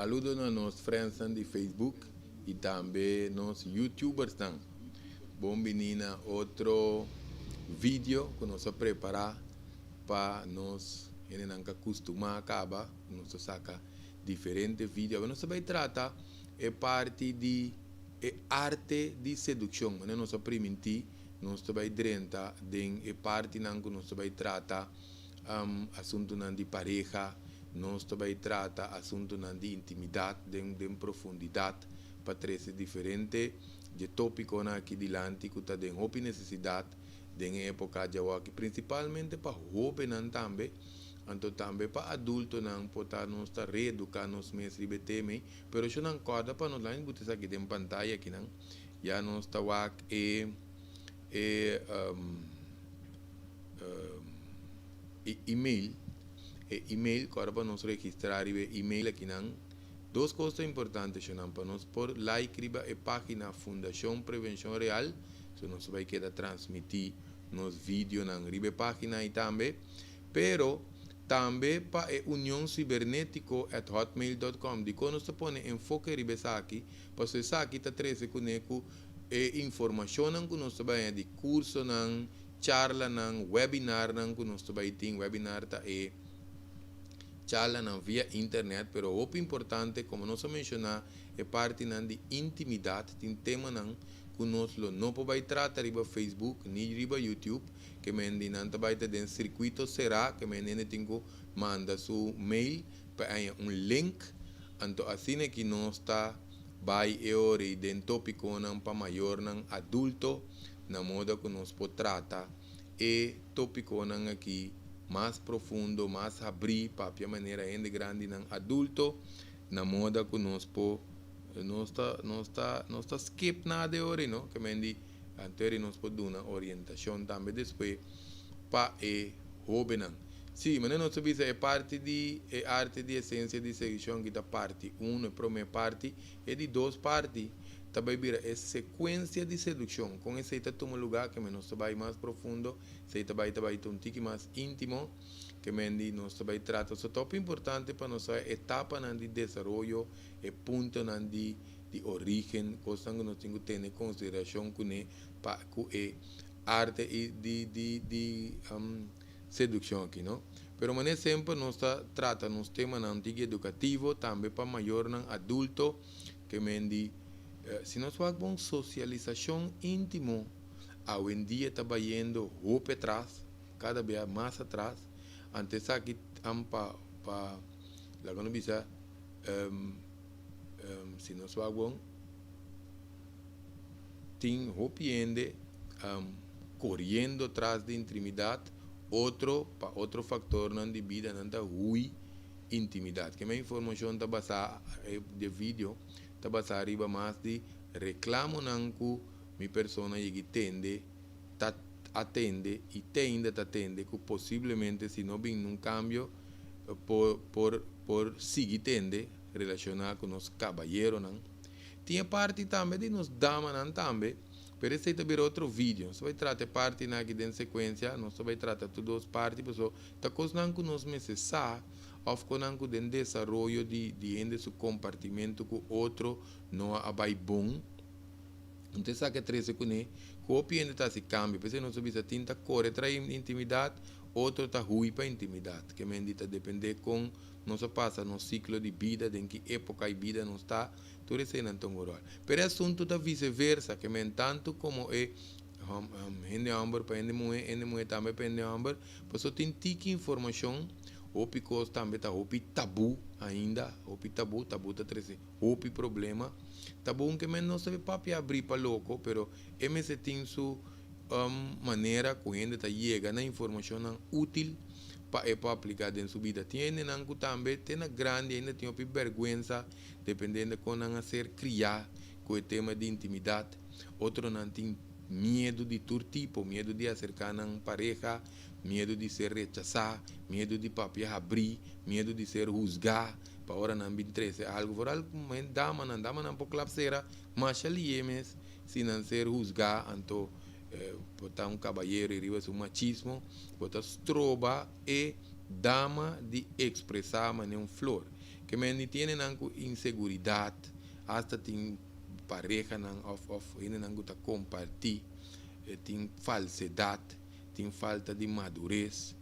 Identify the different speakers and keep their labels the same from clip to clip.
Speaker 1: Saludo na nos friends di Facebook i tambe nos YouTubers nan. Bon bini na otro video ku nos a prepará pa nos hendenan ku a kustumá kaba. Nos ta saka diferente video. Awe nos ta bai trata e parti di e arte di sedukshon. Manera nos a primintí, nos ta bai drenta den e partinan ku nos ta bai trata asuntunan di pareha, nos ta bai trata asuntunan di intimidat den profundidat pa trese diferente dje tópikonan aki dilanti ku ta den hopi nesesidat den e époka djawoki, prinsipalmente pa hóbennan tambe, anto tambe pa adultonan por ta nos ta reeduká nos mes riba e tema ei. Pero eshonan kòrda pa nos laña buta esaki den pantaya akinan, ya nos ta wak e e e email, e email ku ora pa nos registrá riba e email akinan. Dos kos ta importante eshonan, pa nos por like riba e página Fundashon Prevenshon Real, so nos ta bai keda transmití nos videonan riba e página ei tambe, pero tambe pa e Union Sibernetiko at hotmail dot com. Dikon nos ta pone enfoke riba esaki? Pasobra esaki ta trese kuné ku e informashonnan ku nos ta bai haña di kursonan, charlanan, webinarnan ku nos ta bai tin, webinar ta e charlanan via internet, pero hopi importante komo nos a menshoná e partinan di intimidat, tin temanan ku nos lo no por bai trata riba Facebook ni riba YouTube, ke men di nan ta bai ta den sirkuito será, ke men hende tin ku manda su mail pa haña un link, anto asina ki nos ta bai e ora ei den topikonan pa mayornan adulto na moda ku nos por trata e topikonan aki mas profundo, mas habrí, papia manera hende grandinan adulto, na moda ku nos por nos ta nos ta nos ta skip nada e ora ei no, ke men di anto eri nos por duna orientashon tambe despues pa e hóbennan. Sí, manera nos ta bisa e parti di e arte di esensia di sedukshon aki ta parti uno, e promé parti, e di dos parti ta bai bira e sekuensia di sedukshon. Kon esei ta tuma lugá ke men nos ta bai mas profundo, esei ta bai ta bai ta un tiki mas íntimo, ke men di nos ta bai trata. So ta hopi importante pa nos sa e etapanan di desaroyo, e puntonan di di orígen, kosnan ku nos tin ku tene konsiderashon kuné pa ku e arte i di di di sedukshon aki no. Pero manera semper nos ta trata nos temanan tiki edukativo tambe pa mayornan adulto ke men di si nos wak bon sosialisashon intimo awendia ta bayendo hopi atras kada bia mas atras anto esaki pa pa laga nos bisa si nos wak bon tin hopi hende koriendo tras di intrimidat, otro pa otro faktornan di bida nan ta hui intimidat. Keme informashon ta basá di e video ta basá riba mas di reklamonan ku mi persona yegi tende, ta atende i te ainda ta tende ku posiblemente si no bin nun kambio por por por sigui tende relashoná ku nos kabayeronan. Tin e parti tambe di nos damanan tambe, pero esei ta bira otro video. Nos ta bai trata e partinan aki den sekuensia, nos ta bai trata tur dos parti pasobra ta kosnan ku nos mester sa òf konan ku den desaroyo di di hende su kompartimentu ku otro no a bai bon. Anto esaki a trese kuné ku hopi hende ta hasi kambio. P'esei nos ta bisa tin ta kore tras intimidat, otro ta hui pa intimidat. Ke men di ta dependé kon nos a pasa nos siklo di bida, den ki époka i bida nos ta, tur eseinan ta un ròl. Pero e asuntu ta viseversa, ke men tantu komo e hende hòmber pa hende muhé, hende muhé tambe pa hende hòmber, pasobra tin tiki informashon, hopi kos tambe ta hopi tabú ainda, hopi tabú, tabú ta trese hopi problema. Ta bon ke men no sabe papia abrí pa loko, pero e mester tin su manera ku hende ta yega na informashonnan útil pa e por apliká den su bida. Tin hendenan ku tambe te na grandi ainda tin hopi bèrgwensa dependendo kon nan a ser kriá ku e tema di intimidat. Otronan tin miedu di tur tipo, miedu di aserká nan pareha, miedu di ser rechasá, miedu di papia habrí, miedu di ser husgá pa ora nan bin trese algu. Foral damanan, damanan por klap sera masha lié mes. Si nan ser husgá, anto bo ta un kabayero i riba su machismo, bo ta stroba e dama di ekspresá manera un flor. Ke men di tin hendenan ku inseguridat, asta tin parehanan òf hendenan ku ta kompartí, tin falsedat, tin falta di madures,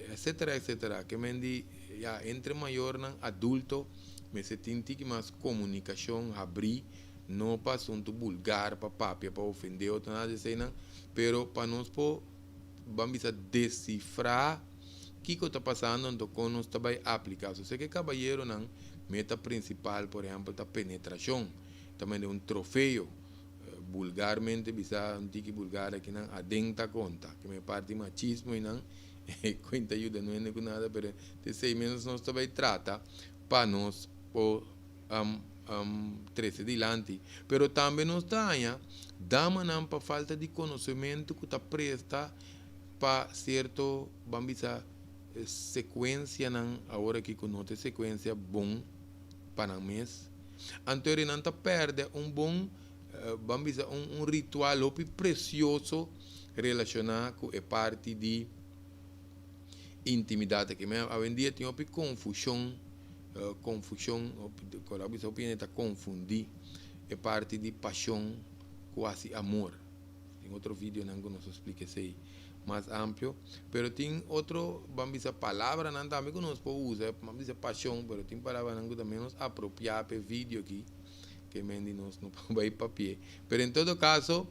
Speaker 1: etcetera, etcetera. Ke men di, ya, entre mayornan adulto mester tin tiki mas komunikashon habrí, no pa asuntu vulgar, pa papia, pa ofendé otro, nada di eseinan, pero pa nos por, ban bisa, desifrá kiko ta pasando, anto kon nos ta bai apliká. So, sé ku kabayeronan meta prinsipal, por ehèmpel, ta penetrashon, tambe un trofeo, vulgarmente bisa, un tiki vulgar akinan, aden ta konta, ku mi parti machismo i nan kuenta yuda no ku nada, pero te sei menos nos ta bai trata pa nos por trese dilanti. Pero tambe nos ta haña damanan pa falta di konosementu ku ta presta pa sierto, ban bisa, sekuensianan awor aki ku no ta sekuensia bon pa nan mes. Anto nan ta pèrdè un bon, ban bisa, un ritual hopi presioso relashoná ku e parti di intimidat aki. Awendia tin hopi konfushon, konfushon, ku bisa hopi ta konfundí e parti di pashon ku hasi amor. Tin otro videonan ku nos splika esei mas amplio, pero tin otro, ban bisa, palabranan tambe ku nos por usa, ban bisa pashon, pero tin palabranan ku ta menos apropiá pa e video aki, ke men di nos no por bai papi'é. Pero en todo kaso,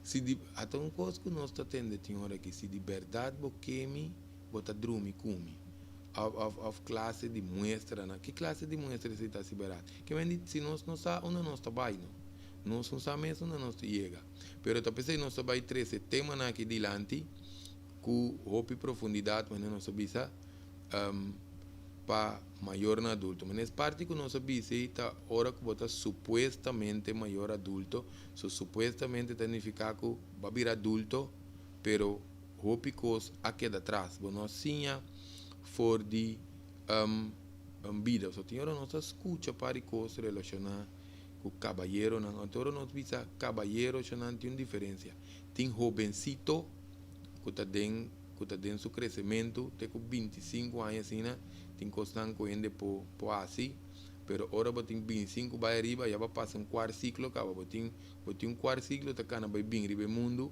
Speaker 1: si di ata un kos ku nos ta tende tin ora aki: "Si di bèrdat bo ke mi, bo ta drumi ku mi." Òf klase di muestranan. Ki klase di muestra esei ta si bèrdat? Ke men di, si nos no sa unda nos ta bai, no. Nos no sa mes unda nos ta yega. Pero ta p'esei nos ta bai trese temanan aki dilanti ku hopi profundidat, manera nos a bisa, pa mayornan adulto. Ma e parti ku nos a bisa ta ora ku bo ta supuestamente mayor adulto, so supuestamente ta nifiká ku bo a bira adulto, pero hopi kos a keda atras. Bo no a siña for di bida. So tin ora nos ta skucha par di kos relashoná ku kabayeronan. Anto ora nos bisa kabayero, nan tin un diferensia. Tin hobensito ku ta den su kresementu, te ku 25 aña asina, tin kosnan ku hende por hasi, pero ora bo tin 25 bai ariba, ya bo a pasa un kuart siglo kaba, bo tin un kuart siglo ta kana bai bin riba e mundu,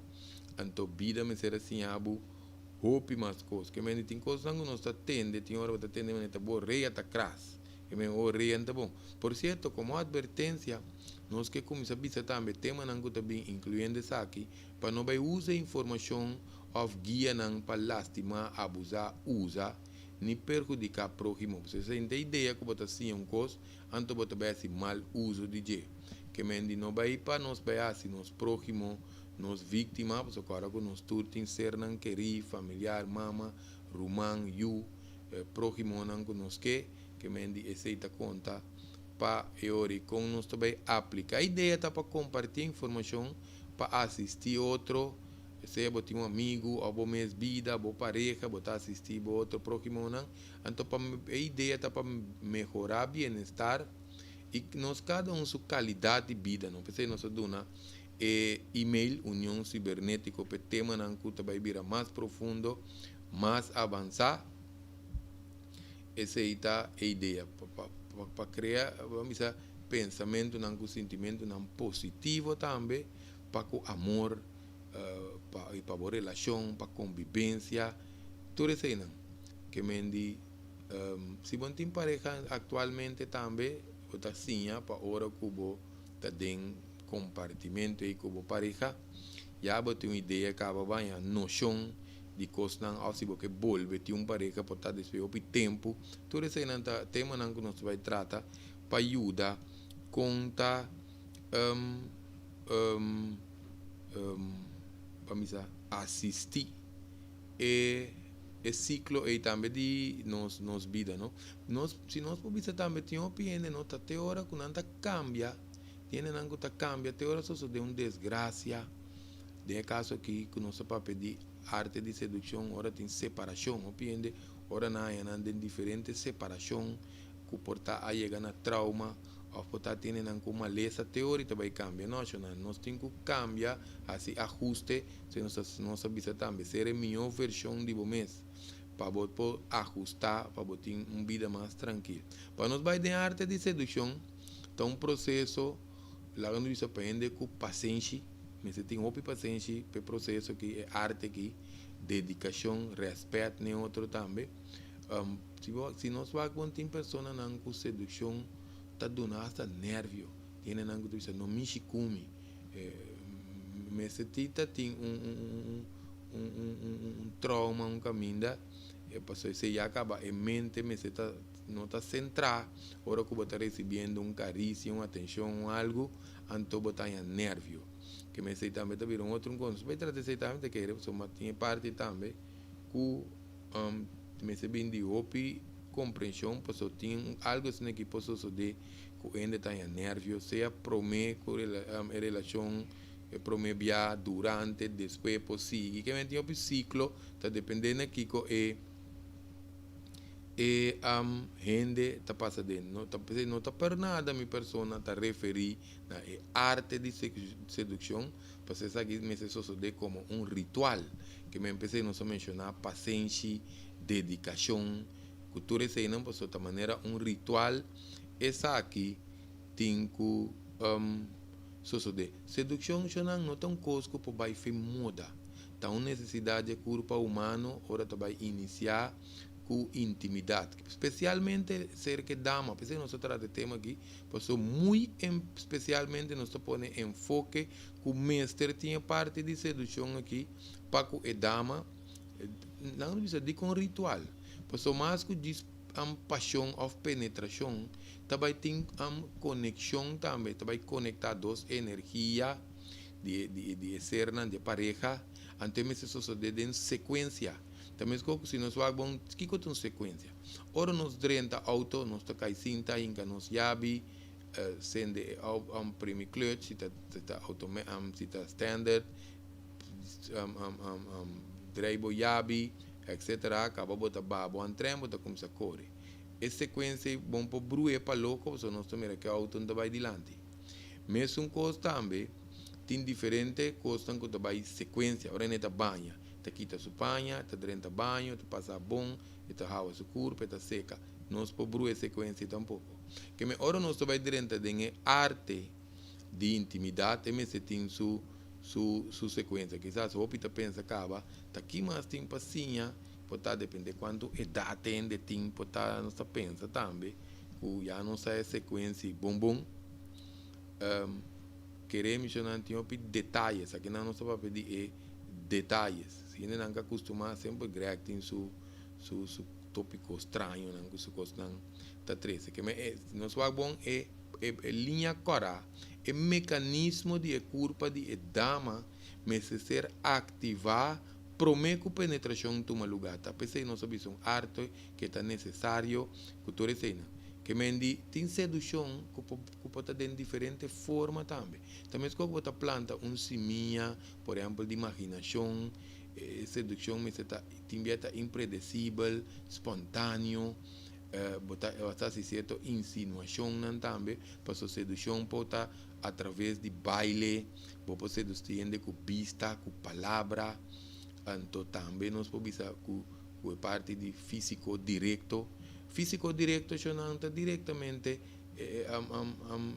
Speaker 1: anto bida mester a siña bo hopi mas kos. Ke men tin kosnan ku nos ta tende, tin ora bo ta tende manera bo orea ta kras. Ke men orea ta bon. Por sierto, komo atvertensia, nos ke kuminsá bisa tambe temanan ku ta bin inkluyendo esaki, pa no bai usa informashon òf guianan pa lastimá, abusá, usa, ni perhudiká próhimo. Bo tin idea ku bo ta siña un kos, anto bo ta bai hasi mal uso di dje. Ke men di no bai pa nos bai hasi nos próhimo, nos víktima, pasobra ku nos tur tin sernan kerí, familiar, mama, ruman, yu, próhimonan ku nos ke, ke men di esei ta konta pa e ora kon nos ta bai apliká. Idea ta pa kompartí informashon, pa asistí otro, sea bo tin un amigu, òf bo mes bida, bo pareha, bo ta asistí bo otro próhimonan. Anto pa e idea ta pa mehorá bienestar i nos kada un su kalidat di bida, no? P'esei nos a duna e email Union Sibernétiko pa temanan ku ta bai bira mas profundo, mas avansá. Esei ta e idea pa krea, ban bisa, pensamentunan ku sentimentunan positivo tambe pa ku amor, pa bo relashon, pa konvivensia, tur eseinan. Ke men di, si bo tin pareha aktualmente tambe, bo ta siña pa ora ku bo ta den kompartimentu ei ku bo pareha, ya bo tin un idea kaba baña noshon di kosnan, òf si bo ke bolbe tin un pareha por ta despues hopi tempu. Tur eseinan ta temanan ku nos ta bai trata pa yuda kon ta pa bisa asistí e siklo ei tambe di nos bida, no? Nos, si nos por bisa tambe, tin hopi hende no ta te ora ku nan ta kambia, tin hendenan ku ta kambia te ora sosodé un desgrasia. Den e kaso aki ku nos ta papia di arte di sedukshon, ora tin separashon, hopi hende ora nan haña nan den diferente separashon ku por ta a yega na trauma òf por ta tene nan ku malesa, te ora ta bai kambia. No, shonnan, nos tin ku kambia, hasi ahuste. Si nos ta bisa tambe, ser e mihó vershon di bo mes. Pa bo por ahusta, pa bo tin un bida mas trankil. Pa nos bai den arte di seduccion, ta un proceso, laga nos bisa pa hende cu pasenshi, mester tin hopi pasenshi p'e proceso aki, e arte aki, dedicacion, respet n'e otro tambe. Si bo, si nos wak bon tin personanan cu seduccion ta duna hasta nervio, tin hendenan cu ta bisa no mishi cu mi, mester tin ta tin un un un un un un un trauma un caminda pasobra esey ya caba e mente mester ta no ta centra ora cu bo ta recibiendo un caricia un atencion un algo anto bo ta haña nervio ke mester tambe ta bira un otro un cos bay trata esey tambe ta kere pasobra tin e parti tambe cu mester bin di hopi comprension pasobra tin algo asina ki por sosode cu hende ta haña nervio sea prome cu e relacion e prome bia, durante, despues por sigui. Ke men tin hopi ciclo ta depende na kico e e hende ta pasa den. No ta p'esei no ta per nada mi persona ta referi na e arte di seduccion pasobra esaki mester sosode como un ritual. Ke men p'esei nos a menciona pasenshi, dedicacion cu tur eseinan pasobra ta manera un ritual esaki tin ku sosodé. Sedukshon shonnan no ta un kos ku por bai fin moda. Ta un nesesidat di e kurpa humano ora ta bai inisiá ku intimidat, spesialmente serka e dama. P'esei nos ta trata e tema aki, pasobra muy spesialmente nos ta pone enfoke ku mester tin e parti di sedukshon aki pa ku e dama. Nan ta bisa dikon ritual, pasobra mas ku djis Pasion of penetracion ta bay tin coneccion tambe, ta bay conecta dos energia di di e sernan, di e pareha, anto e mester sosode den secuencia. Ta mesco cu si nos wak bon, kico ta un secuencia? Ora nos drenta auto, nos ta cay sinta, hinca nos yabi, sende e primi clutch, si ta si ta standard, drei bo yabi etc. Kaba bo ta baha bo antren bo ta kumsa kore. E sekuensia ei bon por bru'e pa loko pasobra nos ta mira ke outo no ta bai dilanti. Mesun kos tambe tin diferente kosnan ku ta bai sekuensia. Ora hende ta baña, ta kita su paña, ta drenta baño, ta pasa habon, e ta hawa su kurpa, e ta seka. Nos por bru'e e sekuensia ei tampoko. Keme ora nos ta bai drenta den e arte di intimidat e mester tin su su su sekuensia. Kisas hopi ta pensa kaba ta ki mas tin pa siña, por ta depende kuantu edat hende tin, por ta nos ta pensa tambe ku ya nos sa e sekuensia bon bon. Kere mishonan tin hopi detayes, akinan nos ta papia di e detayes. Si hendenan ka kustumá semper Greg tin su su su topiko strañonan ku su kosnan ta trese. Ke men e nos wak bon e e liña kòrá, e mekanismo di e kurpa di e dama mester ser aktivá promé ku penetrashon tuma lugá. Ta p'esei nos a bisa un arte ke ta nesesario ku tur eseinan. Ke men di tin sedushon ku por ku por ta den diferente forma tambe. Ta meskos ku bo ta planta un simia, por ehèmpel di imaginashon, e sedukshon mester ta tin bia ta impredesibel, spontaneo. Bo ta ta hasi sierto insinuashonnan tambe, pasobra sedushon por ta a traves di baile, bo por sedusi hende ku bista, ku palabra, anto tambe nos por bisa ku ku e parti di físiko direkto. Físiko direkto shonnan ta direktamente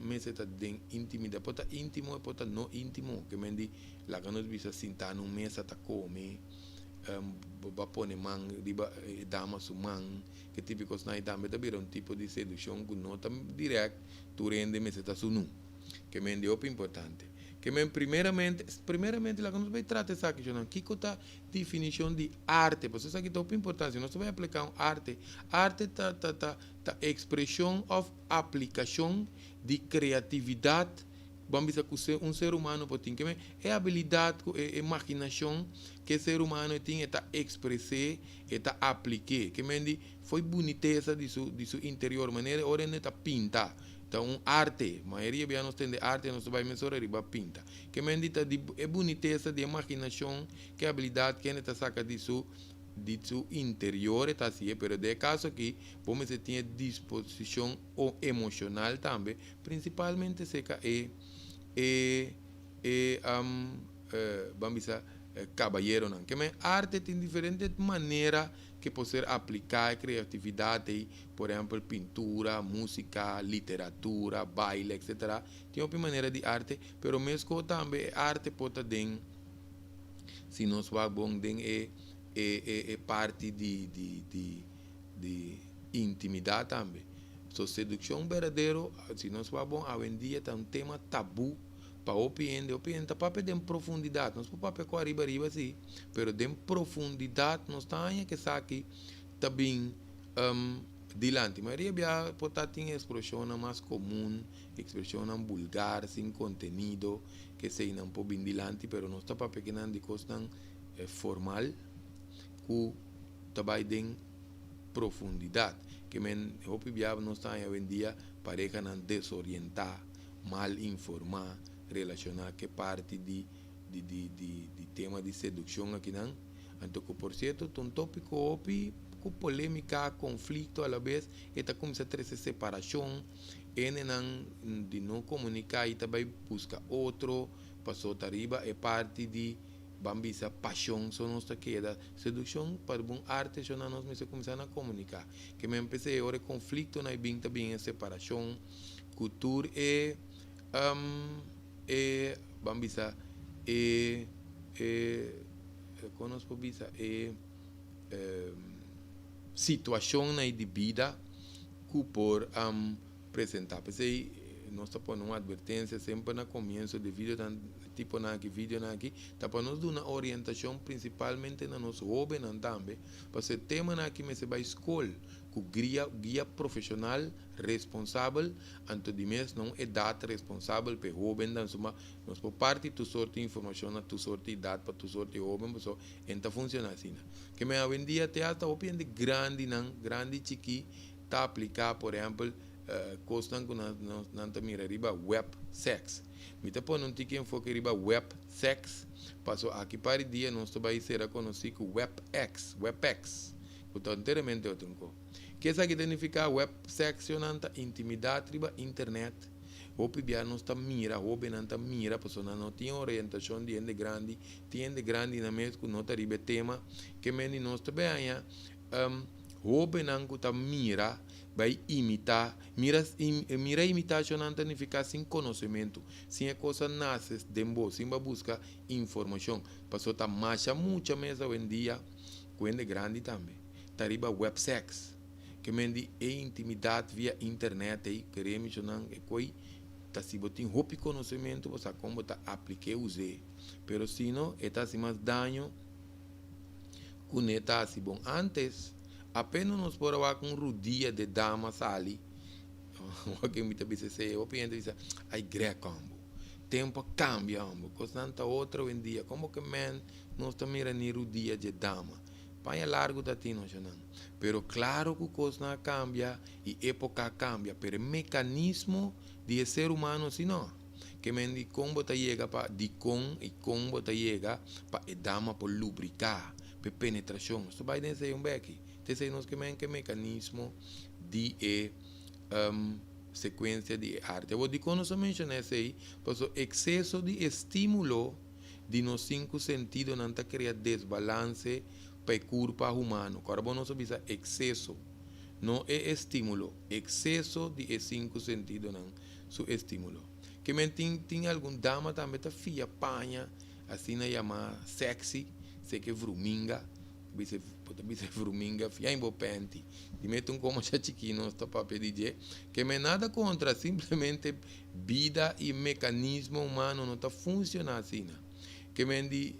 Speaker 1: mester ta den intimidat, por ta íntimo e por ta no íntimo, ke men di laga nos bisa sintá na un mesa ta kome. Bo ba pone man riba e dama su man, ke tipo di kosnan ei tambe ta bira un tipo di seduccion ku no ta direct tur hende mester ta sunu. Ke men di hopi importante. Ke men primeramente, primeramente laga nos bai trata esaki shonnan, kiko ta definicion di arte? Pasobra esaki ta hopi importante, si nos ta bai aplica un arte, arte ta ta ta ta expresion of aplicacion di creatividad. Bo a bisa ku un ser humano por tin. Ke e abilidat ku e imaginashon ku e ser humano e tin e ta ekspres'é, e ta aplik'é. Ke men di fo'i bunitesa di su di su interior. Manera ora hende ta pinta, ta un arte. Mayoria bia nos tende arte nos ta bai mesora riba pinta. Ke men di ta di e bunitesa di e imaginashon ku e abilidat ku hende ta saka di su di su interior e ta hasié. Pero den e kaso aki bo mester tin e disposishon emoshonal tambe. Principalmente seca e e e ban bisa Kabayeronan. Ke men arte tin diferente manera ke por ser apliká e kreatividat ei, por ehèmpel pintura, músika, literatura, baile etsetera. Tin hopi manera di arte, pero meskos tambe e arte por ta den, si nos wak bon den e e e e parti di di di di intimidat tambe. So sedukshon berdadero, si nos wak bon awendia ta un tema tabú. Pa hopi hende, hopi hende ta papia den profundidat. Nos por papia ku ariba ariba si, pero den profundidat nos ta haña ku esaki ta bin dilanti. Mayoria bia por ta tin ekspreshonnan mas komun, ekspreshonnan bulgar, sin kontenido, ku eseinan por bin dilanti, pero nos ta papia kinan di kosnan formal ku ta bai den profundidat. Ke men hopi bia nos ta haña awendia parehanan desorientá. Mal informá relashoná ku e parti di di di di di tema di sedukshon akinan. Anto ku por sierto ta un tópiko hopi ku polémika, konflikto alabes e ta kuminsá trese separashon, hendenan di no komuniká i ta bai buska otro paso ta riba e parti di ban bisa pashon so nos ta keda. Sedukshon pa bon arte shona nos mester kuminsá na komuniká. Ke men p'esei ora e konfliktonan a bin ta bin e separashon. Ku tur e e ban bisa e e kon nos por bisa e situashonnan di bida ku por presentá. P'esei nos ta pone un atvertensia semper na komienso di videonan tiponan aki videonan aki ta pa nos duna orientashon prinsipalmente na nos hóbennan tambe pasobra e temanan aki mester bai skol ku guia guia profeshonal. Responsabel, anto di mes na un edat responsabel pa e hobennan suma nos por parti tur sorti informashon na tur sorti edat pa tur sorti hoben pasobra e no ta funciona asina. Ke men awendia te hasta hopi hende grandinan, grandi chikí ta apliká por ehèmpel kosnan ku nan nan ta mira riba web sex. Mi ta pone un tiki enfoke riba web sex pasobra aki par di dia nos ta bai sera konosí ku web ex, webex, ku ta enteramente otro un kos. Ke esaki ta nifiká? Web seksionan ta intimidat riba internet. Hopi bia nos ta mira, hóbennan ta mira pasobra nan no tin orientashon di hende grandi. Tin hende grandi nan mes ku no ta riba e tema. Ke men di nos ta bai haña hóbennan ku ta mira bai imitá. Mira mira imitashonnan ta nifiká sin konosementu, sin e kos a nase den bo, sin bo a buska informashon. Pasobra ta masha mucha mes awendia ku hende grandi tambe. Ta riba websex. Ke men di e intimidat via internet ei, kere michonan e koi ta si bo tin hopi konosementu bo sa kon bo ta aplik'é us'é. Pero si no e ta hasi mas daño ku ne ta hasi bon. Antes apenas nos por a wak un rudia de dama sali, wak mi ta bisa esei, hopi hende ta bisa ai grek hombo, tempo a kambia hombo, kosnan ta otro awendia, komo ke men nos ta mira ni rudia dje dama. Paña largu ta tin noshonan. Pero claro cu cosnan a cambia y epoca a cambia, pero e mecanismo di e ser humano si no. Ke men di con bo ta yega pa dicon y con bo ta yega pa e dama por lubrica, pa e penetracion. Nos ta bay den esey un beki. Ta esey nos ke men ke mecanismo di e secuencia di e arte. Awor dicon nos a menciona esey? Pasobra exceso di estimulo. di nos sinku sentidonan ta krea desbalanse pa e kurpa humano. Kòrda bo nos a bisa ekseso, no e estímulo, ekseso di e sinku sentidonan su estímulo. Ke men tin tin algun dama tambe ta fia paña asina yamá sexy, seke vruminga, bisa bo ta bisa vruminga fia in bo penti. Di mete un komo cha chikí nos ta papia di dje. Ke men nada kontra, simplemente Bida i mekanismo humano no ta funshoná asina. Ke men di,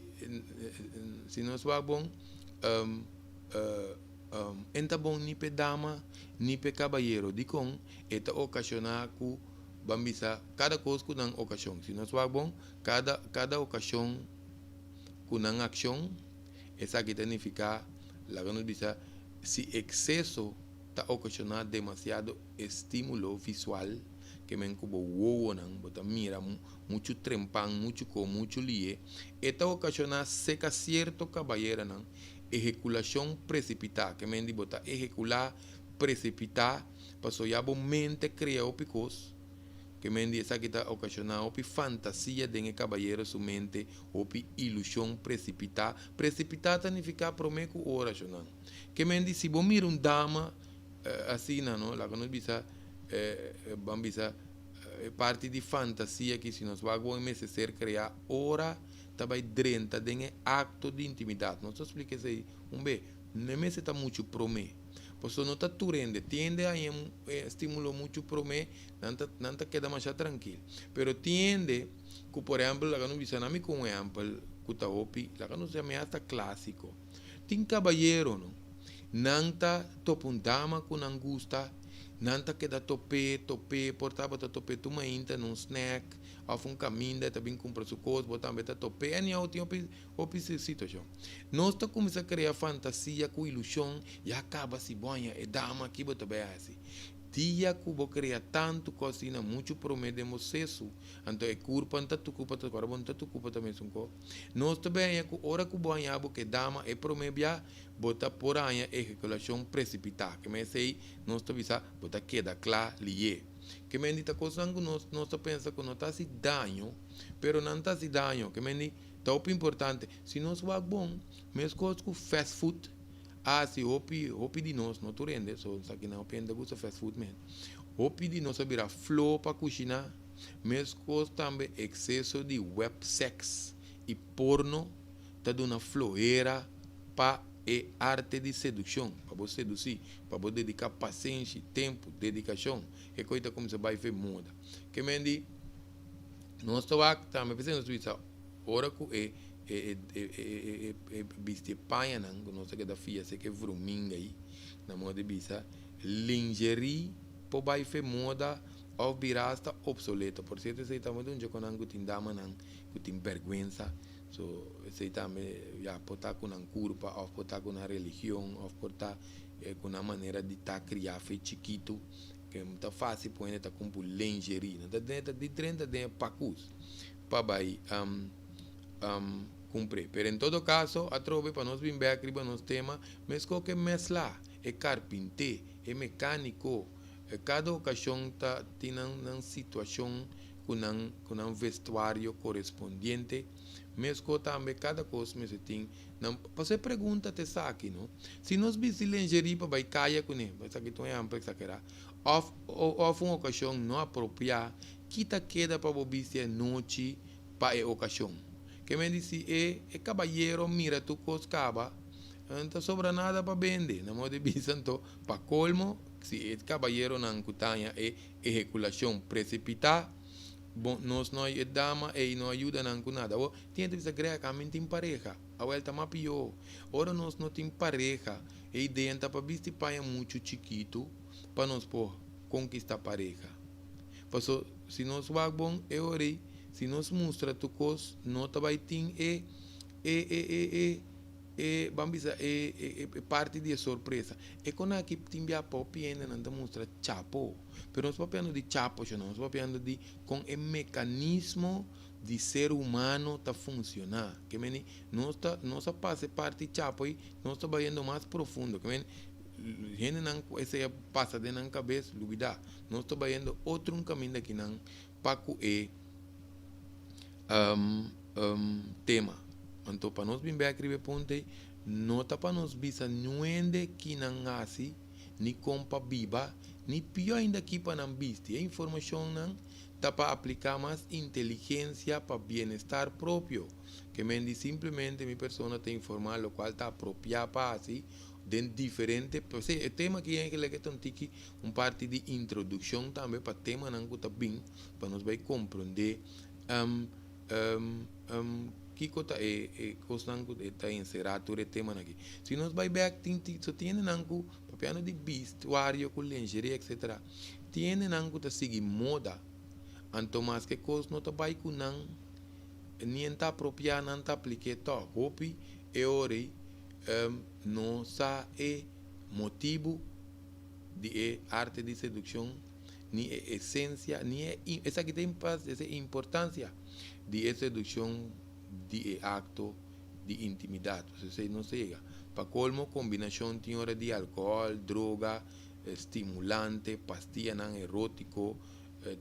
Speaker 1: si nos wak bon, e ta bon ni p'e dama ni p'e kabayero. Dikon? E ta okashoná ku, ban bisa, kada kos ku nan okashon. Si nos wak bon, kada kada okashon ku nan akshon, esaki ta nifiká, laga nos bisa, si ekseso ta okashoná demasiado estímulo visual, ke men ku bo wowonan bo ta mira muchu trempan, muchu ko, muchu lié, e ta okashoná seka sierto kabayeranan ehekulashon presipitá, ke men di bo ta ehekulá presipitá paso ya bo mente krea hopi kos. Ke men di esaki ta okashoná hopi fantasia den e kabayero su mente, hopi ilushon presipitá. Presipitá ta nifiká promé ku ora, shonnan. Ke men di si bo mira un dama asina, no, laga nos bisa, ban bisa, e parti di fantasia aki si nos wak bon e mester ser kreá ora ta bai drenta den e akto di intimidat. Nos ta splika esei un be. No e mester ta muchu promé. Pasobra no ta tur hende. Tin hende haña e estimulo muchu promé, nan ta nan ta keda masha trankil. Pero tin hende ku por ehèmpel, laga nos bisa nan mi ku un ehèmpel ku ta hopi, laga nos yam'é hasta klásiko. Tin kabayero no, nan ta topa un dama ku nan gusta, nan ta keda top'é, top'é, por ta bo ta top'é tur mainta na un snack òf un kaminda, e ta bin kumpra su kos, bo tambe ta top'é. Anyhow, tin hopi Hopi situashon. Nos ta kuminsá krea fantasia ku ilushon, ya kaba si bo haña e dama ki bo ta bai hasi. Dia ku bo krea tantu kos asina muchu promé den bo sesu, anto e kurpa no ta tukupa ta ora bo no ta tukupa ta mesun ko. Nos ta bai haña ku ora ku bo haña bo ke dama e promé bia, bo ta por haña ejakulashon presipitá. Ke men esei nos ta bisa bo ta keda kla lié. Ke men di ta kosnan ku nos nos ta pensa ku no ta hasi daño, pero nan ta hasi daño. Ke men di. Ta hopi importante. Si nos wak bon, meskos ku fast food a hasi hopi, hopi di nos, no tur hende, so sa kinan hopi hende ta gusta fast food men. Hopi di nos a bira flo pa kushiná. Meskos tambe ekseso di web sex i porno ta duna flohera pa e arte di sedukshon, pa bo sedusí, pa bo dediká pasenshi, tempu, dedikashon. E koi ta kuminsá bai fe moda. Ke men di. Nos ta wak tambe p'esei nos ta bisa ora ku e e e e e bisti e pañanan ku nos ta keda fia esei ku e vruminga ei na moda di bisa lingerie por bai fe moda òf bira asta opsoleto. Por sierto esei tambe ta un djakonan ku tin damanan ku tin bèrgwensa so esei tambe ya por ta ku nan kurpa òf por ta ku nan religion òf por ta ku nan manera di ta kriá fe chikitu. Ke ta fácil pone hende ta kumpu lingerie. Nan ta den ta di 30 den e pakus pa bai kumpr'é. Pero en todo kaso atrobe pa nos bin bèk riba nos tema, meskos ke mèslá, e karpinté, e mekániko, kada okashon ta tin nan nan situashon ku nan ku nan vestuario korespondiente. Meskos tambe kada kos mester tin Nan pasobra e pregunta ta esaki, no? Si nos bisti lengerie pa bai kaya kuné, esaki ta un ehèmpel eksagerá, òf òf un okashon no apropiá, ki ta keda pa bo bisti anochi pa e okashon? Ke men di si e e kabayero mira tur kos kaba, no ta sobra nada pa bende. Na modo di bisa anto, pa kolmo, si e kabayeronan ku ta haña e ehekulashon presipitá, Bon, nos no e dama ei no a yuda nan ku nada. Awor, tin hende ta bisa, Greg, ami no tin pareha. Awel, ta mas pió. Ora nos no tin pareha, e idea ta pa bisti paña muchu chikitu pa nos por konkistá pareha. Paso, si nos wak bon e ora ei, si nos mustra tur kos, no ta bai tin e, e, e, e, e, e, ban bisa, e, e, e parti di e sorpresa. E kon aki tin bia popi hendenan ta mustra chapo. Pero nos papiando di chapo sho no, nos papiando di kon e mekanismo di ser humano ta funciona. Ke meni nos ta nos a pasa e parti chapo ei, nos ta bayendo mas profundo. Ke meni hendenan ku esei a pasa den nan kabes lubida. Nos ta bayendo otro un kaminda kinan pa ku e tema. Anto pa nos bin bek riba e punto ei, no ta pa nos bisa nuende kinan hasi. ni kon pa biba, ni pió ainda ki pa nan bisti. E informashonnan ta pa apliká mas inteligensia pa bienestar propio. Ke men di simplemente mi persona ta informá lokual ta apropiá pa hasi den diferente, p'esei e tema aki eigenlijk ta un tiki un parti di introdukshon tambe pa temanan ku ta bin pa nos bai komprondé Kiko ta e e kosnan ku ta enserá tur e temanan aki? Si nos bai bèk tin tin so tin hendenan ku papiando di bistuario ku lengerie etcetera tin hendenan ku ta sigui moda anto maske kos no ta bai ku nan ni en ta apropiá nan ta aplik'é tòg hopi e ora ei no sa e motibu di e arte di sedukshon ni e esensia ni e esaki ta e importansia di e sedukshon di e akto di intimidat. Pasobra esei no sega. Pa kolmo kombinashon tin ora di alkohòl, droga, stimulante, pastianan erótiko,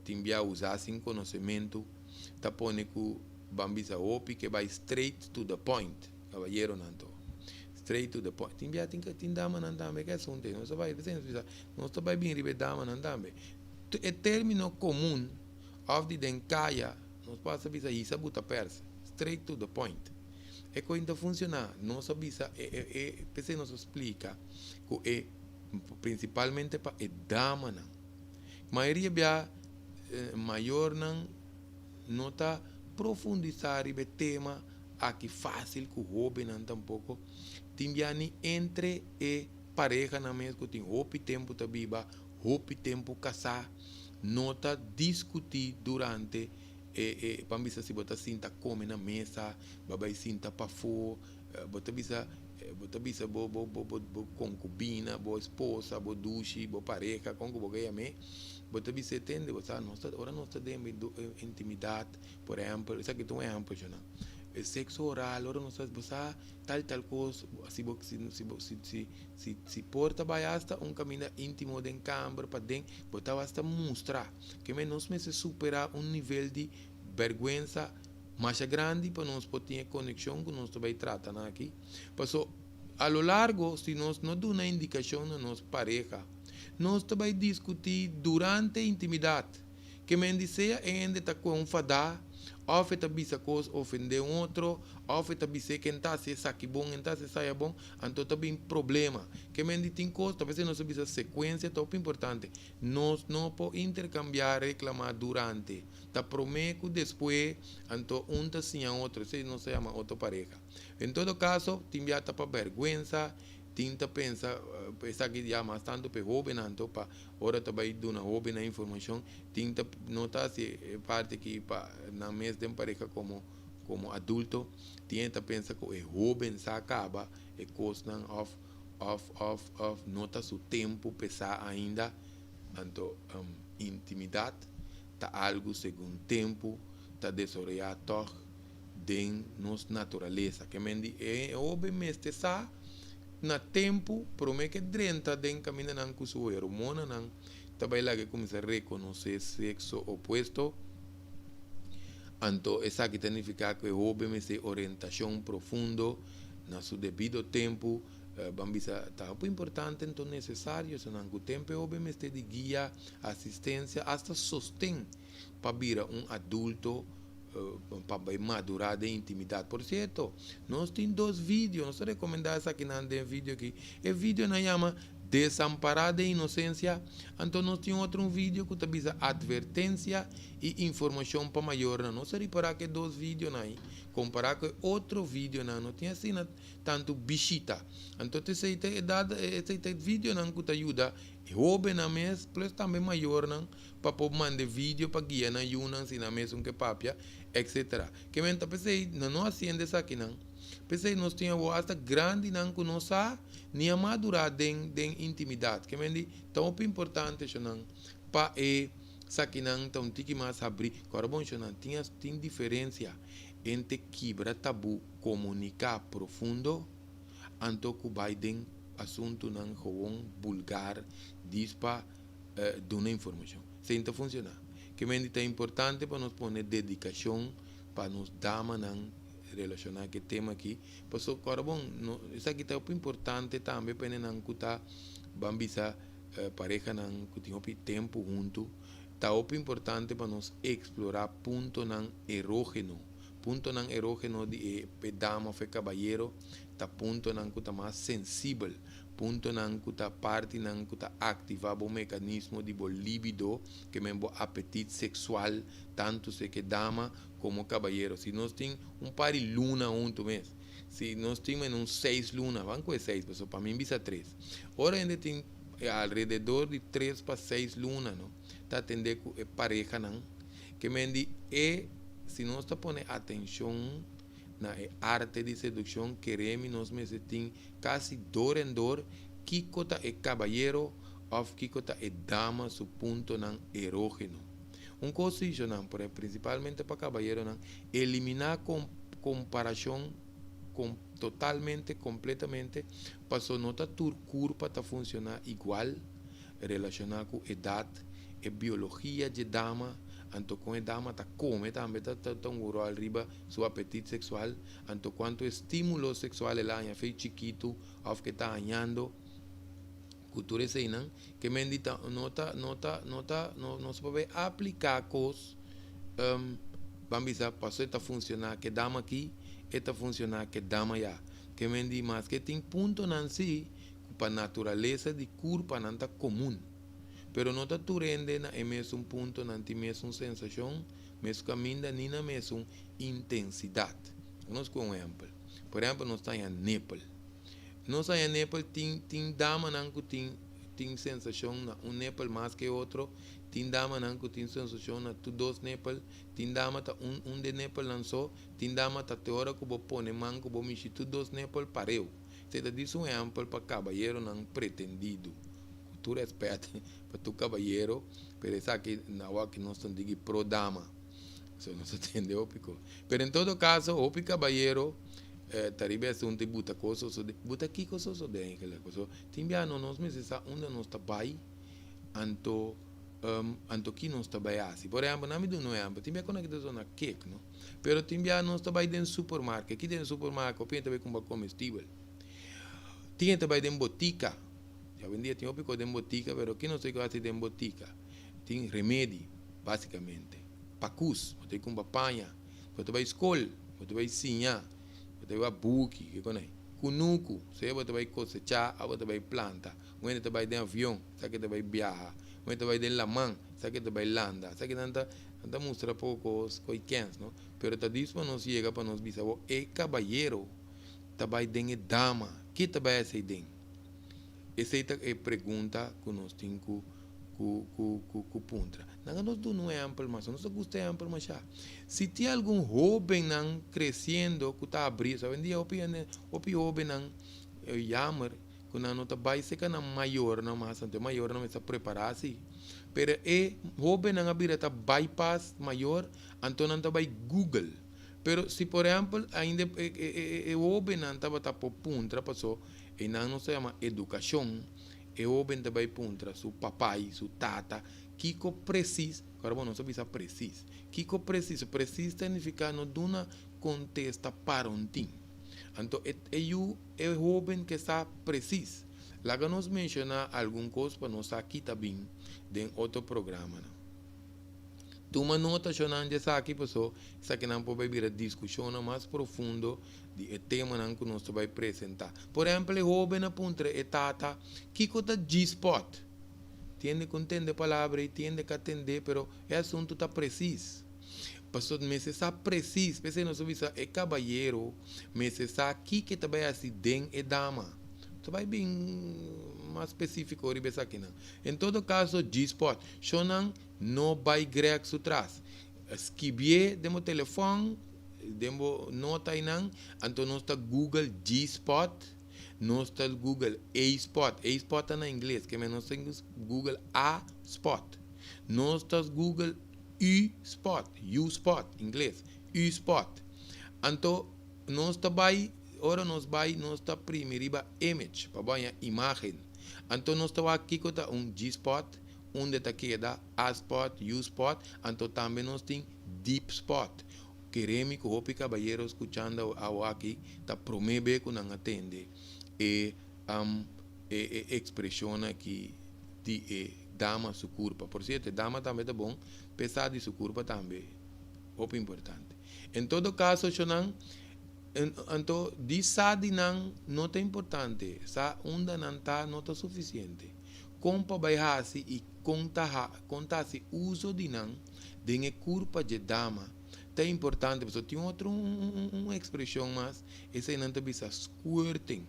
Speaker 1: Tin bia usa sin konosementu ta pone ku ban bisa hopi ke bai straight to the point, kabayeronan to straight to the point. Tin bia tin tin damanan tambe ke asuntu ei. Nos ta bai p'esei nos bisa nos ta bai bin riba e damanan tambe. E termino komun òf di den kaya nos por hasta bisa hisa buta pèrs, straight to the point. E koin ta funshoná. Nos a bisa e e e p'esei nos a splika ku e prinsipalmente pa e damanan. Mayoria bia mayornan no ta profundisá riba e tema aki fásil ku hóbennan tampoko. Tin bia ni entre e parehanan mes ku tin hopi tempu ta biba, hopi tempu kasá, no ta diskutí durante e e ban bisa si bo ta sinta kome na mesa, bo bai sinta pafó, bo ta bisa bo ta bisa bo bo bo bo konkubina, bo esposa, bo dushi, bo pareha, kon ku bo ke yam'é, bo ta bis'é tende bo sa nos ta ora nos ta den intimidat, por ehèmpel, esaki ta un ehèmpel shona, e sekso oral ora nos ta bo sa tal tal kos si bo si si bo si si si si por ta bai asta un kaminda íntimo den kamber paden bo ta asta mustra ke men nos mester superá un nivel di bèrgwensa masha grandi pa nos por tin e konekshon ku nos ta bai trata nan aki. Paso a lo largo si nos no duna indikashon na nos pareha nos ta bai diskutí durante intimidat. Ke men di sea e hende ta kue un fadá, òf e ta bisa kos ofendé un otro, òf e ta bis'é ke N ta hasi esaki bon, N ta hasi esaya bon, anto ta bin problema. Ke men di tin kos, ta p'esei nos a bisa sekuensia ta hopi importante. Nos no por interkambiá reklamá durante, ta promé ku despues, anto un ta siña otro, esei nos ta yama otro pareha. En todo kaso, tin bia ta pa bèrgwensa, Tin ta pensa esaki ya mas tantu pa e hóbennan anto pa ora ta bai duna hóbennan informashon tin ta no ta hasi e parti aki pa nan mes den pareha komo komo adulto tin e ta pensa ku e hóben sa kaba e kosnan òf òf òf òf no ta su tempu p'e sa ainda anto intimidat ta algu segun tempu ta desaroyá tòg. Den nos naturalesa. Ke men di e hoben mester sa na tempu prome ke drenta den kamindanan ku su hormonanan ta bai laga e kuminsá rekonosé sekso opuesto. Anto esaki ta nifiká ku e hoben mester orientashon profundo na su debido tempu. Ban bisa ta hopi importante anto nesesario esonan ku tempu e hoben mester di guia, asistensia, asta sosten pa bira un adulto pa bai madurá den intimidat. Por sierto, nos tin dos video, nos ta rekomendá esakinan den video aki. E videonan yama Desampará den Inosensia, anto nos tin otro un video ku ta bisa Atvertensia i Informashon pa Mayornan. Nos a ripará ku e dos videonan ei, kompará ku e otro videonan, no tin asina tantu bishita. Anto esei ta edat, esei ta e videonan ku ta yuda e hóbennan mes, plus tambe mayornan, pa por manda e video pa guia nan yunan si nan mesun ke papia, etc. Ke men ta p'esei nan no hasiendo esakinan. P'esei nos tin awor asta grandinan ku no sa ni a madurá den den intimidat. Ke men di ta hopi importante shonan pa e sakinan ta un tiki mas habrí. Kòrda bon shonan tin tin diferensia entre kibra tabú komuniká profundo anto ku bai den asuntunan gewon bulgar dis pa duna informashon. Esei no ta funshoná. Ke mende ta importante pa nos pone dedikashon pa nos damanan relashoná ku e tema aki. Pasobra kòrda bon, no esaki ta hopi importante tambe pa hendenan ku ta ban bisa parehanan ku tin hopi tempu huntu. Ta hopi importante pa nos eksplorá puntonan erógeno. Puntonan erógeno di e dama òf e kabayero ta puntonan ku ta mas sensibel. Puntonan ku ta partinan ku ta aktivá bo mekanismo di bo libido, ke men bo apetit seksual, tantu se ke dama komo kabayero. Si nos tin un par di luna huntu mes, si nos tin men un seis luna, ban ku e seis, pasobra pa mi bisa tres. Ora hende tin alrededor di tres pa seis luna no, ta atendé ku e parehanan, ke men di e si nos ta pone atenshon na e arte di sedukshon, keremi nos mester tin Kasi dor en dor kiko ta e kabayero òf kiko ta e dama su puntonan erógeno. Un kos si nan, por prinsipalmente pa kabayeronan, eliminá komparashon totalmente, kompletamente, paso no ta tur kurpa ta funshoná igual relashoná ku edat. E biologia di dama, anto kon e dama ta kome tambe ta un ròl riba su apetit seksual, anto kuantu estímulo seksual el a haña for di chikitu òf ku e ta hañando ku tur eseinan, ke men di ta no ta no ta no ta no no se por apliká kos, ban bisa paso e ta funshoná ku e dama aki, e ta funshoná ku e dama aya. Ke men di maske tin puntonan sí ku pa naturalesa di kurpa nan ta komun, pero no ta tur hende na e mesun punto nan tin mesun sensashon, mes kaminda ni na mesun intensidat. Nos ku un ehèmpel. Por ehèmpel, nos ta haña nipel. Nos haña nipel, tin damanan ku tin sensashon na un nipel mas ku otro, tin damanan ku tin sensashon na tur dos nipel, tin dama ta un di nipelnan so, tin dama ta te ora ku bo pone man ku bo mishi tur dos nipel pareu. Esei ta djis un ehèmpel pa kabayeronan pretendido. Ku tur rèspèt pa tur kabayero, pero esaki awor ku nos ta digi pro dama. So nos ta tende hopi kos. Pero en todo kaso hopi kabayero ta riba e asuntu di buta kos sosodé. Buta kiko sosodé eigenlijk? Pasobra tin biaha no nos mester sa unda nos ta bai, anto anto ki nos ta bai hasi. Por ehèmpel, nan mi duna un ehèmpel, tin biaha ku nan ta zona kek, no? Pero tin biaha nos ta bai den supermarket. Ki den supermarket? Hopi hende ta bai kumpra komestibel. Tin hende ta bai den botika. Awendia tin hopi kos den botika, pero ki nos ta hasi den botika? Tin remedi, basikamente. Pakus, bo ta bai kumpra paña, bo ta bai skol, bo ta bai siña, bo ta bai wak buki, kiko nan. Kunuku, sea bo ta bai kosechá òf bo ta bai planta. Un hende ta bai den avion, esaki ta bai biaha. Un hende ta bai den laman, esaki ta bai landa. Esaki nan ta nan ta mustra poko kos kens, no? Pero ta difísil pa nos yega pa nos bisa bo e kabayero ta bai den e dama. Ke ta bai hasi den? Esei ta e pregunta ku nos tin ku ku ku ku ku puntra. Nan a nos duna un ehèmpel mas. Nos ta gusta ehèmpel mashá. Si tin algun hóbennan kresiendo ku ta abri, awendia hopi hende, hopi hóbennan yamer ku nan no ta bai seka nan mayornan mas, anto e mayornan mester prepará si. Pero e hóbennan a bira ta bypass mayor, anto nan ta bai Google. Pero si por ehèmpel ainda e hóbennan tabata por puntra paso einan nos ta yama edukashon, e hóben ta bai puntra su papai, su tata, kiko presis, ora bo nos ta bisa presis, kiko presis, presis ta nifiká no duna kontesta parontin. Anto e e yu, e hóben ke sa presis. Laga nos menshoná algun kos pa nos sa ki ta bin den otro programanan. Tuma nota shonnan di esaki paso esakinan por bai bira diskushonnan mas profundo di e temanan ku nos ta bai presentá. Por ehèmpel e hóben a puntra e tata, Kiko ta G-spot? Tiende ku ntende palabra ei, tiende ka tendé, pero e asuntu ta presis. Pasobra mester sa presis, p'esei nos ta bisa e kabayero mester sa kiko e ta bai hasi den e dama. Ta bai bin mas spesífiko riba esakinan. En todo kaso, G-spot, shownan no bai Greg su tras. Skibié den bo telefòn, den bo nota einan, anto nos ta Google G-spot, nos ta Google A-spot, A-spot ta na ingles, ke men nos ta Google A-spot, nos ta Google U-spot, U-spot, ingles, U-spot. Anto nos ta bai, ora nos bai nos ta primi riba image, pa bo haña imágen. Anto nos ta wak kiko ta un G-spot, unda ta keda, A-spot, U-spot, anto tambe nos tin deep spot. Kere mi ku hopi kabayero skuchando awaki ta promé be ku nan a tende e e ekspreshon aki di e dama su kurpa. Por sierto, e dama tambe ta bon p'e sa di su kurpa tambe, hopi importante. En todo kaso, shonnan, anto di sa di nan no ta importante, sa unda nan ta no ta sufisiente. Kon pa bai hasi i kon ta kon ta hasi uso di nan den e kurpa dje dama ta importante. Pasobra tin otro un ekspreshon mas, esei nan ta bisa squirting.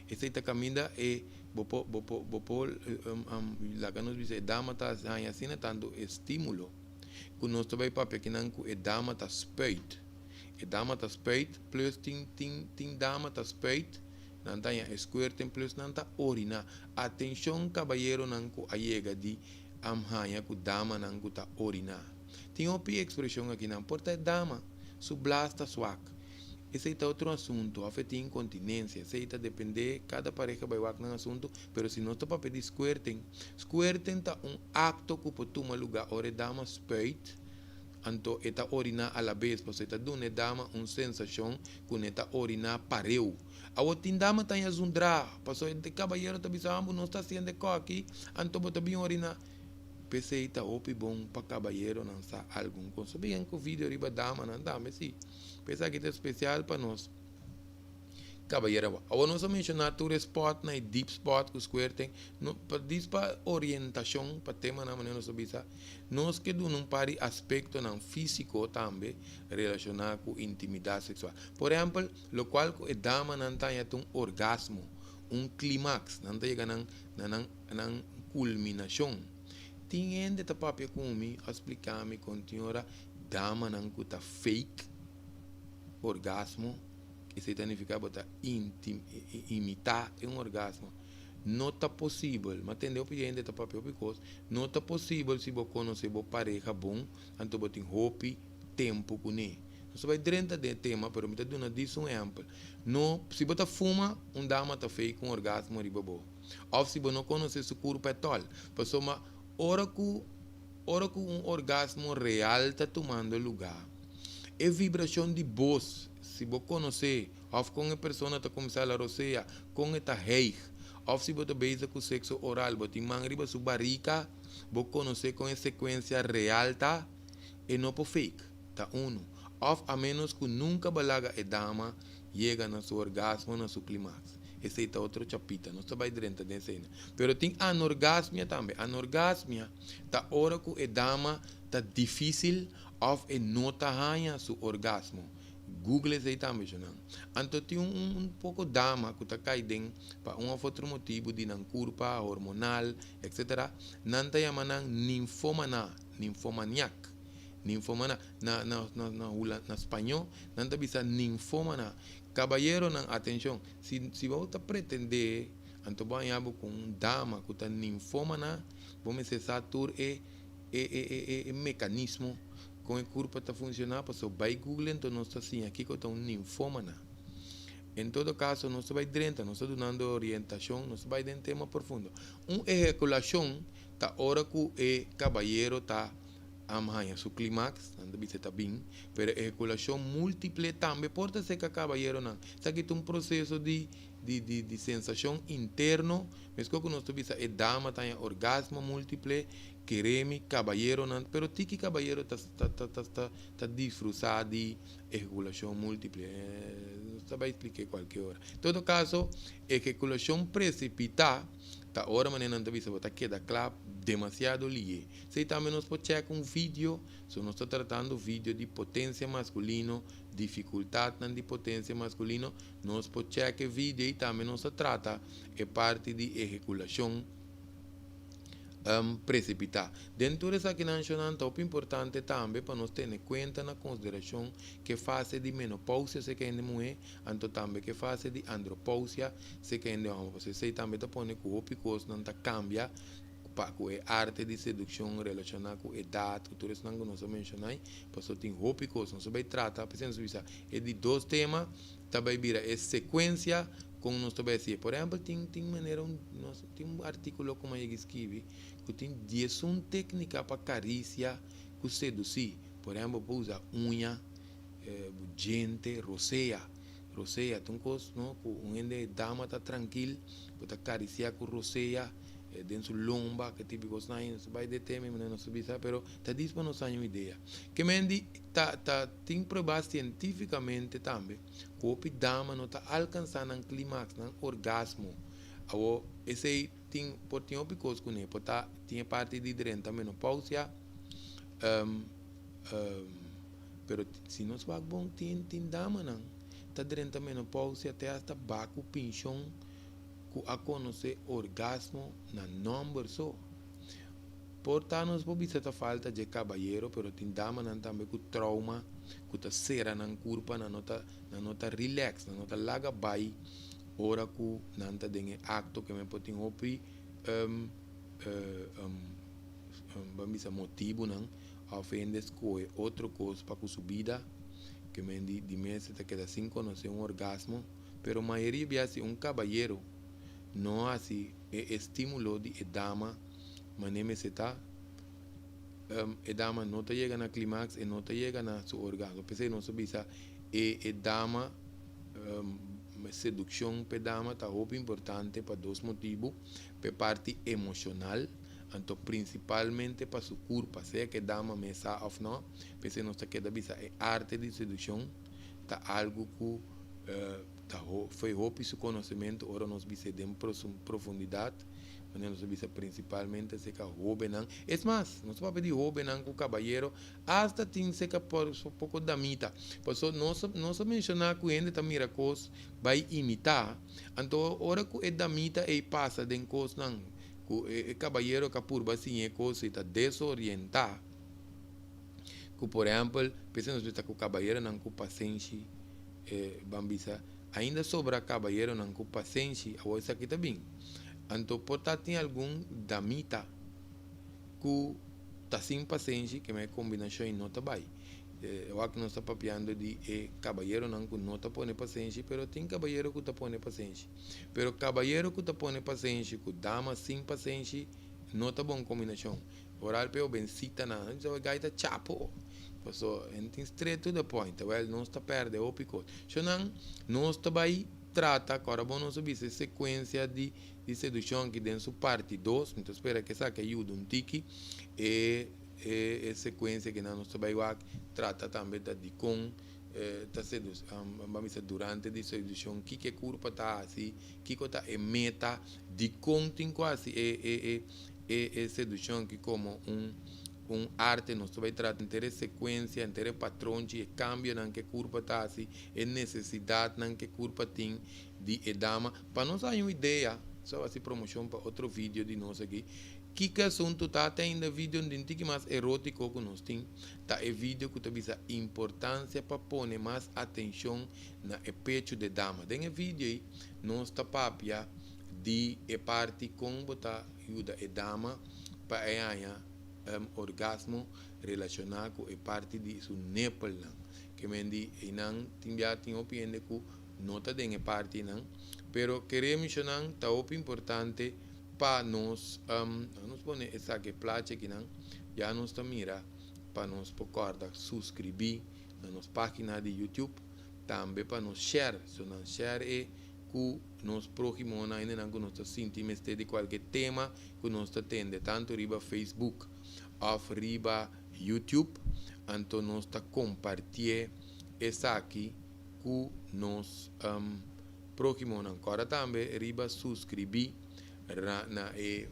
Speaker 1: Esei ta kaminda e bo por bo por bo por laga nos bisa e dama ta haña asina tantu estímulo ku nos ta bai papia kinan ku e dama ta spuit. E dama ta spuit plus tin tin tin dama ta spuit nan ta haña e squirting plus nan ta oriná. Atenshon kabayeronan ku a yega di haña ku damanan ku ta oriná. Tin hopi ekspreshon akinan por ta e dama su blas ta swak. Esei ta otro asuntu, òf e tin inkontinensia, esei ta dependé, kada pareha bai wak nan asuntu, pero si nos ta papia di squirting, squirting ta un akto ku por tuma lugá ora e dama spuit, anto e ta oriná alabes, pasobra e ta duna e dama un sensashon ku ne ta oriná pareu. Awor tin dama ta haña zundrá, pasobra e kabayero ta bisa, Bo no sta hasiendo e kos aki, anto bo ta bin oriná. P'esei ta hopi bon pa kabayeronan sa algun kos. So bien ku video riba damanan tambe si. P'esaki ta spesial pa nos kabayero. Awor nos a menshoná tur e spòtnan, e deep spòt ku squirting. No, pa dis pa orientashon, pa temanan manera nos a bisa, nos ke duna un par di aspektonan físiko tambe relashoná ku intimidat seksual. Por ehèmpel, lokual ku e damanan ta haña ta un orgasmo, un klimaks, nan ta yega nan na nan nan kulminashon. Tin hende ta papia ku mi, a splika mi kon tin ora damanan ku ta fake orgasmo, esei ta nifiká bo ta intim imitá e un orgasmo. No ta posibel, mi a tende hopi hende ta papia hopi kos, no ta posibel si bo konosé bo pareha bon, anto bo tin hopi tempu kuné. Nos ta bai drenta den e tema, pero mi ta duna dis un ehèmpel. No, si bo ta fuma, un dama ta fake un orgasmo riba bo. Òf si bo no konosé su kurpa ètòl. Pasobra ora ku ora ku un orgasmo real ta tumando lugá, e vibrashon di bos, si bo konosé òf kon e persona ta kuminsá la rosea, kon e ta hèig, òf si bo ta bezig ku sekso oral, bo tin man riba su barika, bo konosé kon e sekuensia real ta, e no por fake, ta unu. Òf a ménos ku nunka bo laga e dama yega na su orgasmo, na su klimaks. Esei ta otro chapita, nos ta bai drenta den esei. Pero tin anorgasmia tambe. Anorgasmia ta ora ku e dama ta difísil òf e no ta haña su orgasmo. Google esei tambe, shonnan. Anto tin un un poko dama ku ta kai den pa un òf otro motibu di nan kurpa, hormonal, etsetera, nan ta yama nan ninfomana, ninfomaniak. Ninfomana. Na na na na hula na spañó nan ta bisa ninfomana. Kabayeronan, atenshon! Si si bo ta pretendé, anto bo haña bo ku un dama ku ta ninfómana, bo mester sa tur e e e e e e mekanismo kon e kurpa ta funshoná, pasobra bai Google anto nos ta siña kiko ta un ninfómana. En todo kaso nos ta bai drenta, nos ta dunando orientashon, nos ta bai den tema profundo. Un ehekulashon ta ora ku e kabayero ta Am haña su klimaks, nan ta bisa e ta bin, pero ehekulashon múltiple tambe por ta seka kabayeronan. Esaki ta un proseso di di di di sensashon interno, meskos ku nos ta bisa e dama ta haña orgasmo múltiple, kere mi kabayeronan, pero tiki kabayero ta ta ta ta ta ta disfrusá di ehekulashon múltiple. Nos ta bai splik'é kualke ora. En todo kaso, ehekulashon presipitá ta ora manera nan ta bisa bo ta keda kla demasiado lié. Esei tambe nos por chèk un video, so nos ta tratando video di potensia maskulino, difikultatnan di potensia maskulino, nos por chèk e video ei tambe nos ta trata e parti di ehekulashon presipitá. Den tur esakinan shonnan ta hopi importante tambe pa nos tene kuenta na konsiderashon ke fase di menopousia seka hende muhé, anto tambe ke fase di andropousia seka hende hòmber, pasobra esei tambe ta pone ku hopi kosnan ta kambia pa ku e arte di sedukshon relashoná ku edat, ku tur esnan ku nos a menshoná ei, pasobra tin hopi kos. Nos a bai trata, p'esei nos a bisa e di dos tema ta bai bira e sekuensia kon nos ta bai hasié. Por ehèmpel, tin tin manera un nos tin un artíkulo ku mi a yega skibi ku tin diesun téknika pa karisia ku sedusí. Por ehèmpel, bo por usa uña, bo djente, rosea. Rosea ta un kos no ku un hende dama ta trankil, bo ta karisiá ku rosea den su lomba, ke tipo di kosnan ahi, nos ta bai den tema manera nos ta bisa, pero ta dis pa nos haña un idea. Ke men di ta ta tin prueba sientífikamente tambe ku hopi dama no ta alkansá nan klimaks, nan orgasmo. Awor esei tin por tin hopi kos kuné, por ta tin e parti di drenta menopousia, Pero si nos wak bon tin tin damanan ta drenta menopausia te hasta baku pinshon ku a konosé orgasmo na nòmber so. Por ta nos por bisa ta falta dje kabayero pero tin damanan tambe ku trauma ku ta sera nan kurpa nan no ta nan no ta relax nan no ta laga bai ora ku nan ta den e akto ke men por tin hopi ban bisa motibunan. Òf hende skohe otro kos pa ku su bida. Ke men di di mes e ta keda sin konosé un orgasmo, pero mayoria bia si un kabayero no hasi e estímulo di e dama manera mester ta, e dama no ta yega na klimaks, e no ta yega na su orgasmo. P'esei nos ta bisa e e dama sedukshon p'e dama ta hopi importante pa dos motibu, p'e parti emoshonal, anto prinsipalmente pa su kurpa, sea ku e dama mes sa òf no. P'esei nos ta keda bisa e arte di sedukshon ta algu ku ta fo'i hopi su konosementu ora nos bis'é den profundidat, manera nos ta bisa prinsipalmente aserka hóbennan. Es mas, nos ta papia di hóbennan ku kabayero, asta tin serka poko damita. Pasobra nos nos a menshoná ku hende ta mira kos bai imitá, anto ora ku e damita ei pasa den kosnan ku e kabayero ka purba siña e kos ei ta desorientá. Ku por ehèmpel, p'esei nos bisa ku kabayeronan ku pasenshi, e ban bisa, ainda sobra kabayeronan ku pasenshi, awor esaki ta bin. Anto por ta tin algun damita ku ta sin pasenshi, ke men e kombinashon ei no ta bai. Awor ku nos ta papiando di e kabayeronan ku no ta pone pasenshi, pero tin kabayero ku ta pone pasenshi. Pero kabayero ku ta pone pasenshi ku dama sin pasenshi no ta bon kombinashon. Oral p'e hobencitanan, nan bisa e guy ta chapo, paso e tin straight to the point, well nos ta perde hopi cos. So nan nos ta bay trata, cu ora bo nos a bisa e secuencia di di seduccion aki den su parti dos, mi ta spera cu esaki a yuda un tiki, e e e secuencia aki nan nos ta bay wak trata tambe ta dicon ta sedu ban bisa durante di seduccion kiko e curpa ta haci, kiko ta e meta, dicon tin cu haci e e e. E e seduccion aki como un un arte nos ta bay trata henter e secuencia, henter e patronchi, e cambionan cu e curpa ta haci, e necesidadnan cu e curpa tin di e dama. Pa nos haña un idea, so haci promocion pa otro video di nos aki, kico e asunto ta te ainda video di un tiki mas erotico cu nos tin, ta e video cu ta bisa importancia pa pone mas atencion na e pecho di e dama. Den e video ey nos ta papia di e parti kon bo ta yuda e dama pa e haña orgasmo relashoná ku e parti di su nepelnan. Ke men di einan tin bia tin hopi hende ku no ta den e partinan, pero kere mishonan ta hopi importante pa nos, nos pone esaki e plachi akinan ya nos ta mira pa nos por kòrda suskribí na nos página di YouTube, tambe pa nos share, so nan share e ku nos próhimonan, hendenan ku nos ta sinti mester di kualke tema ku nos ta tende tantu riba Facebook òf riba YouTube, anto nos ta kompartié esaki ku nos próhimonan. Kòrda tambe riba suskribí na e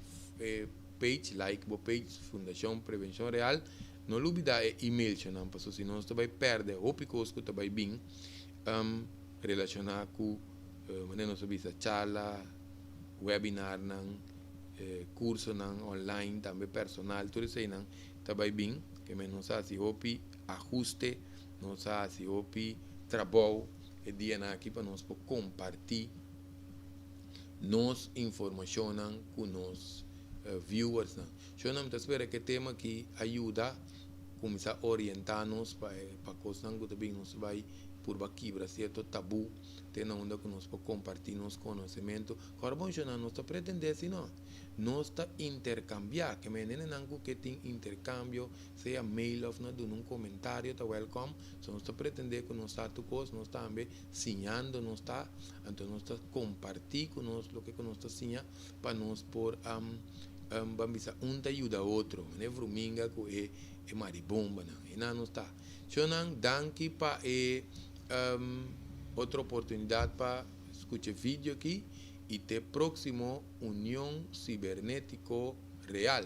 Speaker 1: page, like bo page Fundashon Prevenshon Real. No lubidá e email shonnan pasobra si nos ta bai pèrdè hopi kos ku ta bai bin. Relashoná ku manera nos a bisa charla, webinarnan, kursonan online tambe personal tur eseinan ta bai bin ke men nos a hasi hopi ahuste, nos a hasi hopi trabou e dianan aki pa nos por kompartí nos informashonnan ku nos viewersnan. Shonnan mi ta spera ku e tema aki a yuda kuminsá orientá nos pa e pa kosnan ku ta bin nos bai purba kibra sierto tabú te na unda ku nos por kompartí nos konosementu. Kòrda bon shonnan nos ta pretendé si no. Nos ta interkambiá. Ke men hendenan ku ke tin interkambio sea mail òf na duna un komentario ta wèlkòm. So nos ta pretendé ku nos sa tur kos, nos tambe siñando nos ta, anto nos ta kompartí ku nos loke ku nos ta siña pa nos por ban bisa un ta yuda otro. Mane vruminga ku e maribombanan. Einan nos ta. Shonnan danki pa e otro oportunidad pa scucha e video aki y te proximo Union Cibernetico Real.